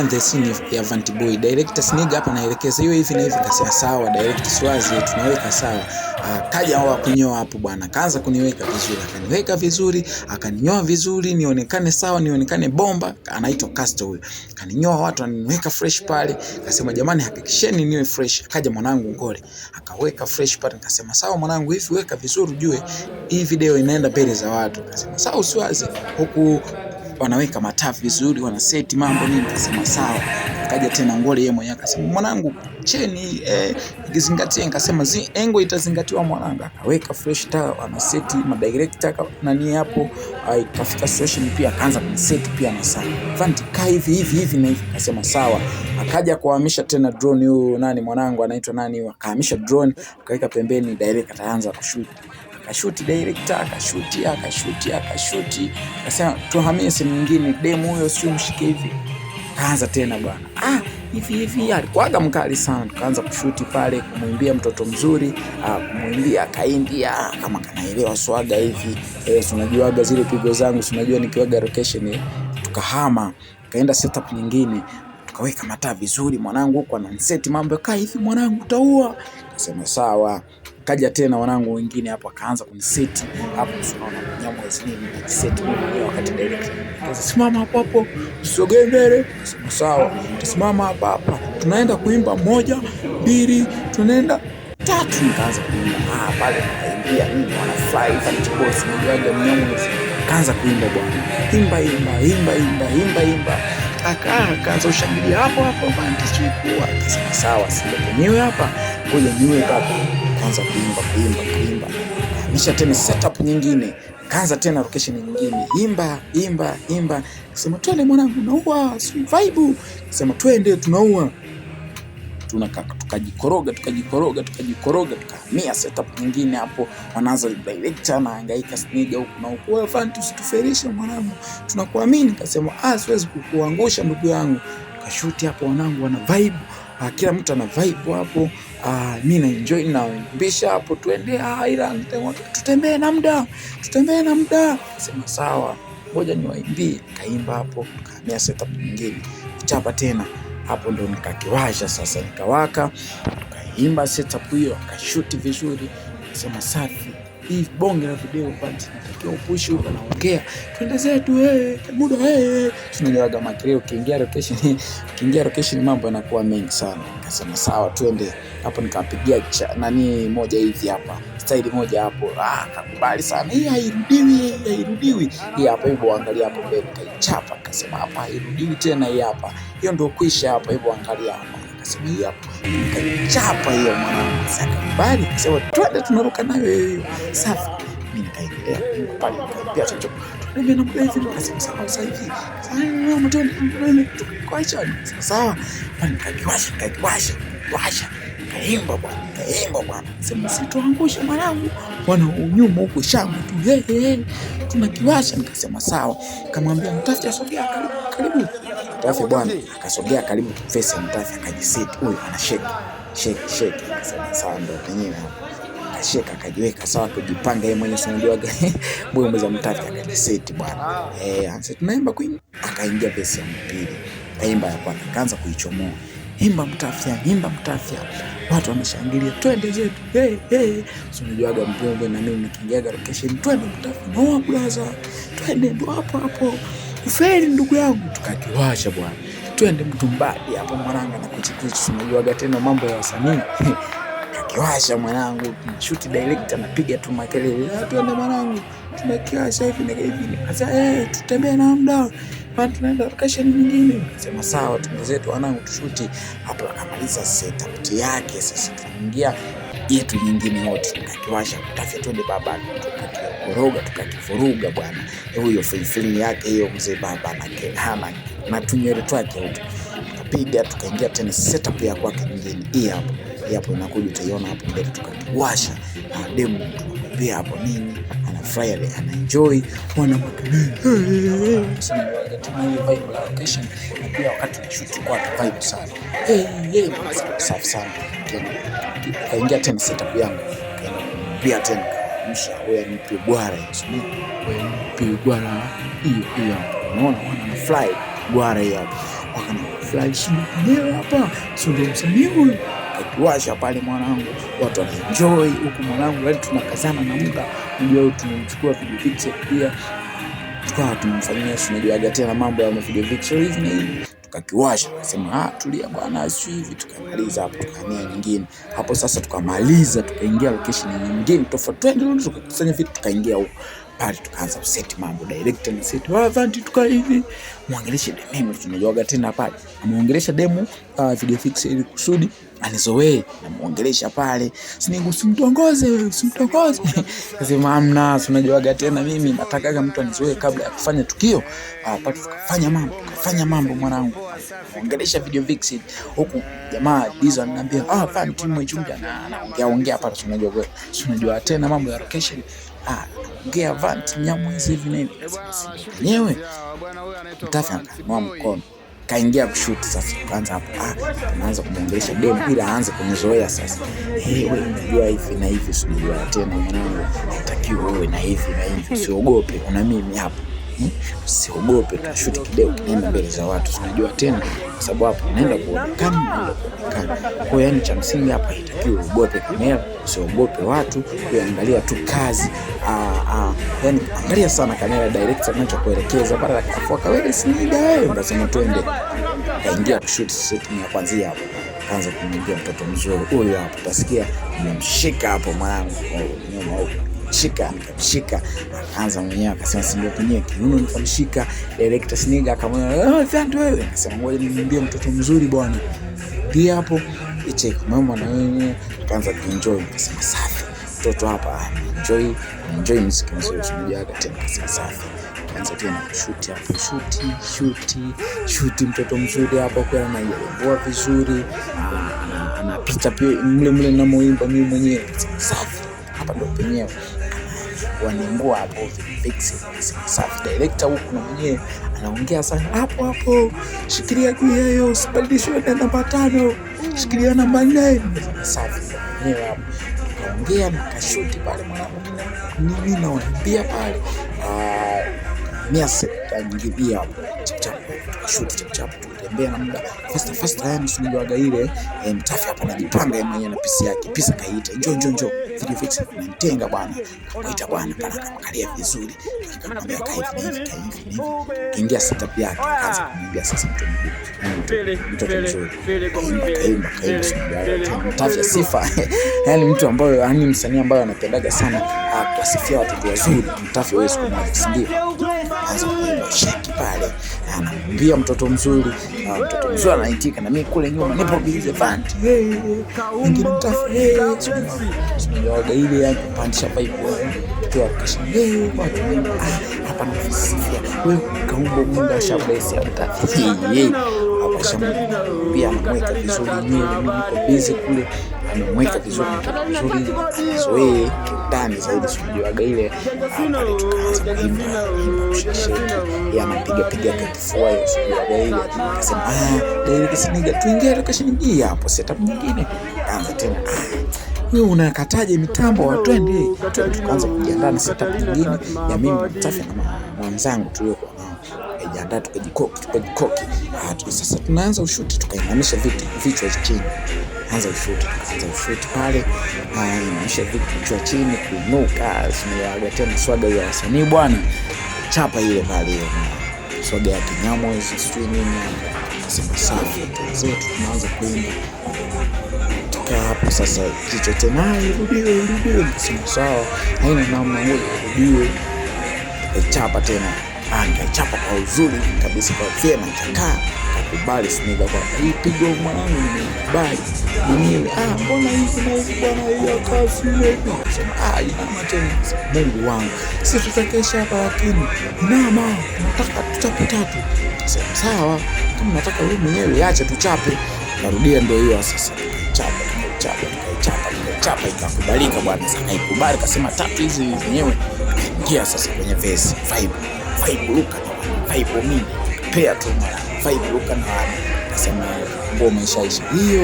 Behind the scene ya Vanty Boy. Director Sniga hapa naelekeza hiyo hivi na hivi, kasema sawa director Swazi, tunaweka sawa. Kaja wa kunyoa hapo bwana, kaanza kuniweka vizuri, akaniweka vizuri, akaninyoa vizuri, nionekane sawa, nionekane bomba. Anaitwa Castro huyo, kaninyoa watu, ananiweka fresh pale. Kasema jamani, hakikisheni niwe fresh. Akaja mwanangu Ngole akaweka fresh pale, nikasema sawa mwanangu, hivi weka vizuri, ujue hii video inaenda mbele za watu. Kasema sawa, usiwaze, huku wanaweka mataa vizuri, wanaseti mambo nini. Nikasema sawa. Akaja tena Ngole yeye mwenyewe akasema mwanangu, cheni ikizingatia. Nikasema engo itazingatiwa mwanangu. Akaweka fresh taa, wanaseti madirector nani hapo. Ikafika situation pia akaanza kuniseti pia na saa Vanti, kaa hivi hivi hivi na hivi. Akasema sawa. Akaja kuhamisha tena drone, huyu nani mwanangu anaitwa nani, akahamisha drone akaweka pembeni, director ataanza kushoot. Akashuti director, akashuti akashuti akashuti, akasema tuhamie sehemu nyingine, demu huyo sio mshike hivi. Kaanza tena bwana, hivi hivi, alikuwaga mkali sana. Tukaanza kushuti pale, kumwimbia mtoto mzuri, kumwimbia akaimbia kama kanaelewa swaga hivi, si unajuaga zile pigo zangu, si unajua nikiwaga location. Tukahama tukaenda setup nyingine, tukaweka mataa vizuri, mwanangu huko ananseti mambo, kaa hivi mwanangu utaua. Kasema sawa. Kaja tena wanangu wengine hapo akaanza kuniseti hapo, unaona Mnyamwezi nini, najiseti mimi mwenyewe, wakati director simama hapo hapo, usogee mbele. Sema sawa, tusimama hapa hapa, tunaenda kuimba 1 2 tunaenda 3. Nikaanza kuimba pale, nikaimbia nini, wana fly Vanty Boys, unajuaga Mnyamwezi. Kaanza kuimba bwana, imba imba imba imba imba imba, akaanza ushangilia hapo hapo, Vanty sijui kuwa. Akasema sawa, sio penyewe hapa, ngoja niwe baba. Kaanza kuimba kuimba kuimba, kisha tena setup nyingine, kaanza tena location nyingine, imba imba imba. Sema twende mwanangu, naua si vibe. Sema twende, tunaua. Tukajikoroga tukajikoroga tukajikoroga, tukahamia setup nyingine hapo. Wanaanza director anahangaika Sniga huku na huku, wewe Vanty usitufelishe mwanangu, tunakuamini. Kasema siwezi kukuangusha ndugu yangu. Tukashuti hapo, wanangu wana vibe, kila mtu ana vibe hapo. Mimi na enjoy na mbisha hapo, twende ila tutembee na muda, tutembee na muda. Sema sawa, ngoja niwaimbie. Kaimba hapo, tukahamia setup nyingine, chapa tena hapo, ndo nikakiwasha sasa, nikawaka, tukaimba setup hiyo, akashuti vizuri. Sema safi, hii bonge la video Vanty, natakiwa upushi huko, naongea twende zetu, muda tunajawaga makelele. Ukiingia location, ukiingia location mambo yanakuwa mengi sana. Nikasema sawa, twende hapo. Nikapigia nani moja hivi hapa, style moja hapo, kakubali sana, hii hairudiwi, hii hairudiwi, hii hapa hivyo, angalia hapo mbele. Nikaichapa, nikasema hapa hairudiwi tena, hii hapa, hiyo ndio kwisha hapa hivyo, angalia hapa. Akasema hii hapa, nikaichapa hiyo mwanangu, akakubali, akasema twende, tunaruka nayo hiyo safi. Mimi nikaendelea kuimba pale, nikaambia chocho twende na mlevi, nikasema sawa, sasa hivi sasa twende tukaiacha sawa pale, nikakiwasha nikakiwasha washa, nikaimba bwana, nikaimba bwana, sema usituangushe mwanangu, bwana unyuma huko shangwe tu, hey, tunakiwasha. Nikasema sawa, kamwambia Mtafi asogea karibu karibu, Mtafi bwana akasogea karibu, face ya Mtafi akajiseti, huyu ana shake shake shake. Akasema sawa, ndio penyewe hapo. Akasheka akajiweka sawa, kujipanga yeye mwenyewe, unajuaga mbwembwe za Mtafi, akajiseti bwana, anza tunaimba queen, akaingia verse ya pili, kaimba ya kwanza, akaanza kuichomoa, imba Mtafya, imba Mtafya, watu wanashangilia, twende zetu, hey, hey. So unajuaga mbwembwe, na mimi nikiingiaga location, twende Mtafya, no brother, twende, ndo hapo hapo ufeli ndugu yangu. Tukakiwasha bwana, twende mtumbadi hapo mwanangu, na kuchikuchi, unajuaga tena mambo ya wasanii. Kakiwasha mwanangu, shoot director anapiga tu makelele, twende mwanangu, tunakiwasha hivi na hivi. Sasa tutembee na muda, maana tunaenda location nyingine. Nikasema sawa, twende zetu wanangu, tushuti hapo. Akamaliza setup yake, sasa tunaingia yetu nyingine wote, tukakiwasha Mtafya, twende baba, tukakikoroga tukakivuruga bwana. Huyo filifili yake hiyo mzee baba na hana na tunywele twake huko, tukapiga tukaingia tena setup ya kwake nyingine, hii hapo, hii hapo inakuja, utaiona hapo mbele. Tukakiwasha demu tunamwambia hapo nini, anafurahi, ana enjoy, wana makelele tena hiyo vibe la location, na pia wakati tunashoot kwa vibe sana, hey, hey, safi sana. Kaingia tena setup yangu, kaenda pia tena msha, wewe nipe bwara hiyo, wewe nipe bwara hiyo hiyo, unaona wana fly bwara hiyo hapo. Wakanafurahi mwenyewe hapa, sio ndio msanii huyu? Kakiwasha pale mwanangu, watu wanaenjoy huku mwanangu, yani tunakazana na muda, unajua tumemchukua video vixen pia tukawa tumemfanyia, si unajuaga tena mambo ya video vixen hivi na hivi, tukakiwasha akasema ah, tulia bwana, si hivi. Tukamaliza hapo, tukahamia nyingine hapo. Sasa tukamaliza, tukaingia location nyingine tofauti, twende tukakusanya vitu, tukaingia huko pale, tukaanza kuseti mambo, director na set Vanti, tuka hivi muongeleshe demu, tunajuaga tena pale, amuongelesha demu video fix ili kusudi anizoee, namuongelesha pale, siningu, usimtongoze usimtongoze. Kasema amna, unajuaga tena mimi natakaga mtu anizoee kabla ya kufanya tukio. Pale tukafanya mambo, tukafanya mambo mwanangu, muongelesha video vixen huku, jamaa Dizo ananiambia ah, Vanti Mwichunga na anaongea ongea pale, unajua unajua tena mambo ya location, ah, ongea Vanti Mnyamwezi hivi na hivi wenyewe Mtafi akainua mkono kaingia kushuti sasa. Tukaanza hapo, ah, tunaanza kumuongelesha demu ila aanze kunizoea sasa. Eh, wewe unajua hivi na hivi, unajua tena mwanangu, natakiwa wewe na hivi na hivi, usiogope, una mimi hapa. Usiogope, tunashuti kideo kinaenda mbele za watu, unajua tena, kwa sababu hapo unaenda kuonekana, unaenda kuonekana. Kwa hiyo yani, cha msingi hapa haitakiwi uogope kamera, usiogope watu, uangalia tu kazi. Yani angalia sana kamera, director anachokuelekeza pale, akafua wewe siniga wewe, ndasema twende. Kaingia kushoot set ya kwanza hapo, kaanza kumwambia mtoto mzuri huyu hapo, utasikia nimemshika hapo mwanangu nyuma huko shika, nikamshika, akaanza mwenyewe akasema si ndio kwenyewe kiuno, nikamshika. Director Sniga akamwambia ah, asante wewe, akasema ngoja nimwambie mtoto mzuri bwana, pia hapo icheki mama na wewe, akaanza kuenjoy, nikasema safi, mtoto hapa enjoy enjoy muziki mzuri, tunajaga tena, akasema safi kaanza tena kushuti hapo, shuti shuti shuti, mtoto mzuri hapo kwa anajelevua vizuri, anapita pia mle mle namoimba mimi mwenyewe, safi hapa ndo penyewe wanengua hapo fix safi. Director huku na mwenyewe anaongea sana hapo hapo, shikilia gia hiyo, usibadilishwe na namba 5, shikilia namba 4. Safi mwenyewe hapo tukaongea, nikashuti pale mwanangu, mimi nawaambia pale mia sekta nyingine hapo chap chap, tukashuti chap chap, tukatembea na muda fasta fasta, yani usijuaga ile Mtafi hapa anajipanga yeye mwenyewe na pisi yake, pisi kaiita njoo njoo njoo, video fix namtenga bwana, kamuita bwana bwana, akamkalia vizuri, akamwambia kai hivi hivi kai hivi hivi, kaingia setup yake, akaanza kumwambia sasa, mtu mtoto mzuri, kaimba kaimba kaimba, Mtafi sifa yani mtu ambaye yani msanii ambaye anapendaga sana kuwasifia watoto wazuri, Mtafi wewe siku moja, si ndio? Anza kuimba sheki pale, anamwambia mtoto mzuri, mtoto mzuri anaitika, na mimi kule nyuma nipo bize Vanti, wengine Mtafi sijawaga ile ya kupandisha vibe kwa kesho, watu hapa nakusifia wewe, kaumbo Mungu ashabless ya Mtafi hapa shamwambia, anamweka vizuri nywele, mimi niko busy kule, amemweka vizuri mtoto mzuri, anazoee kiundani zaidi, sijuaga ile pale. Tukaanza kuimba imba kushekisheki, yeye anapiga piga kakifua hiyo, sijuaga ile, akasema ah, direct siniga, tuingie location hii hapo, setup nyingine, kaanza tena ah, wewe unakataje mitambo, watwende. Tukaanza kujiandaa na setup nyingine ya mimi Mtafi na mwenzangu tuliokuwa nao, tukajiandaa tukajikoki tukajikoki. Sasa tunaanza ushuti, tukainamisha vichwa chini, anza ushuti, tukaanza ushuti pale, inamisha vichwa chini, kuinuka, simuaga tena swaga ya wasanii bwana, chapa ile pale ile swaga ya Kinyamwezi sijui nini, kasema safi, zetu tunaanza kuimba tuka hapo sasa, kichwa tena irudiwe irudiwe, nikasema sawa, haina namna, ngoja irudiwe. Tukaichapa tena, nikaichapa kwa uzuri kabisa, kwa vyema, ikakaa kakubali Sniga kwa hii pigo mwanangu, nimekubali mwenyewe. Ah, mbona hivi na hivi bwana, hiyo kazi ile. Nikasema ah, inama tena, Mungu wangu, sisi tutakesha hapa, lakini inama, tunataka tuchape tatu. Sema sawa, kama nataka wewe mwenyewe acha tuchape. Karudia ndio hiyo sasa, tukaichapa tukaichapa tukaichapa tukaichapa, ikakubalika bwana. Sasa kaikubali, kasema tatu hizi zenyewe. Tukaingia sasa kwenye verse vibe vibe, luka na vibe, mimi pea tu vibe luka na kasema ngoma ishaisha hiyo.